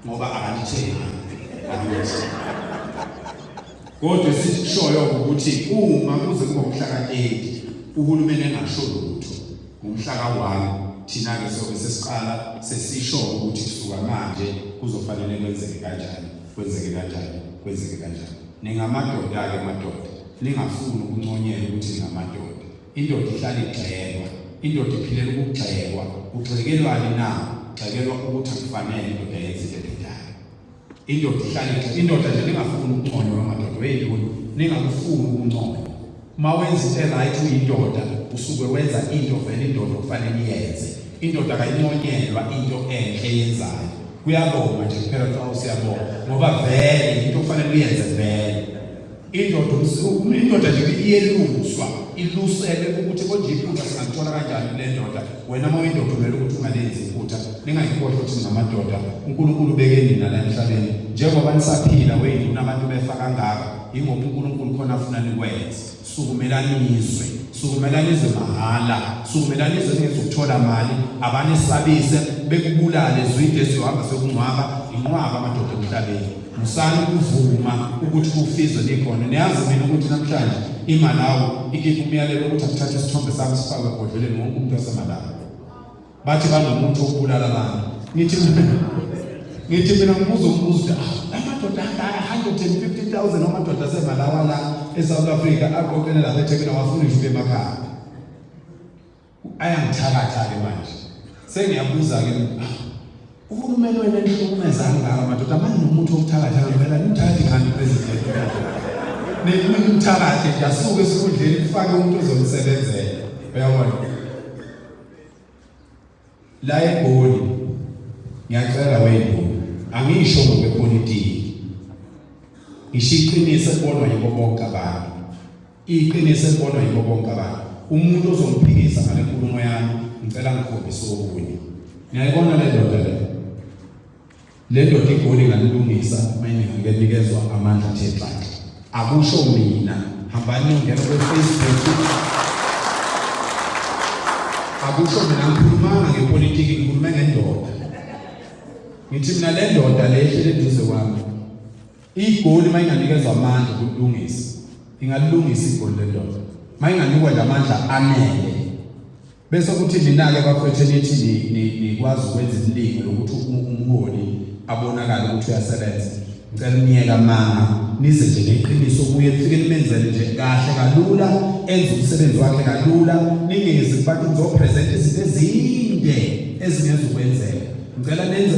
Ngoba akalithenganga, angithi. Kodwa esikushoyo ukuthi uma kuze kube umhla ka-30 uhulumeni engasho lutho ngomhla ka-1, thina-ke sobe sesiqala sesisho ukuthi kusuka manje kuzofanele kwenzeke kanjani, kwenzeke kanjani, kwenzeke kanjani. Ningamadoda-ke madoda, ningafuni ukunconyelwa ukuthi ningamadoda. Indoda ihlala igxekwa, indoda iphilela ukugxekwa. Kugxekelwani na? Gxekelwa ukuthi akufanele indoda yenze into ebhedayo. Indoda ihlala igxekwa, indoda nje ningafuni ukunconywa madoda weyintoni, ningakufuni ukunconywa. Uma wenza into e-right uyindoda, usuke wenza into vele indoda okufanele iyenze. Indoda kayinconyelwa into enhle eyenzayo. Kuyabongwa nje kuphela kuthiwa usiyabonga ngoba vele into okufanele uyenze vele. Indoda indoda nje iyeluswa, iluselwe ukuthi konje iphutha singalithola kanjani kule ndoda. Wena uma uyindoda ulwela ukuthi ungalenzi iphutha, ningayikhohlwa ukuthi ningamadoda. uNkulunkulu ubeke nina la emhlabeni. Njengoba nisaphila weyinduna abantu befa kangaka, yingoba uNkulunkulu khona afuna nikwenze. Sukumelani izwe, sukumelani izwe mahhala, sukumelani izwe ningezukuthola mali, abanisabise bekubulale zwide siyohamba siyokungcwaba, inqwaba amadoda emhlabeni. Musani ukuvuma ukuthi kufizwe nikhona. Niyazi mina ukuthi namhlanje iMalawi ikhipha umyalelo ukuthi akuthathwe isithombe sami sifakwe ebhodleleni wonke umuntu waseMalawi. Bathi banomuthi wokubulala abantu. Ngithi mina ngithi mina ngibuza umbuzo ukuthi ah, amadoda angaka 150,000 amadoda aseMalawi la eSouth Africa aqoqene lapha eThekwini awafuni ngisho ukuya emakhaya. Ayangithakatha-ke manje. Sengiyabuza-ke ah, uhulumeni wena enihlukumeza kangaka madoda manje nomuthi wokuthakatha ngempela nimthakathe ngani president nimthakathe nje asuke esikhundleni kufake umuntu ozonisebenzela uyabona la eGoli ngiyacela weyinduna angisho ngokwepolitiki ngisho iqiniso elibonwa yibo bonke abantu iqiniso elibonwa yibo bonke abantu umuntu ozongiphikisa ngale nkulumo yami ngicela ngikhombise okunye ngiyayibona le ndoda le Le ndoda iGoli ingalilungisa uma ingenikezwa amandla athe xaxa. Akusho mina, hambani niyongena kwe-Facebook. Akusho mina, ngikhulumanga ngepolitiki, ngikhulume ngendoda. Ngithi mina le ndoda le ehleli eduze kwami, iGoli uma inganikezwa amandla ukulungisa, ingalilungisa iGoli le ndoda. Uma inganikwa nje amandla anele Bese kuthi nina-ke bafethu nithi nikwazi ukwenza imilingo yokuthi umholi abonakale ukuthi uyasebenza. Ngicela niyeke amanga nize nje neqiniso kuye nifike nimenzele nje kahle kalula enze umsebenzi wakhe kalula ningezi kubantu nizopresent izinto ezinde ezingezukwenzeka. Ngicela nenze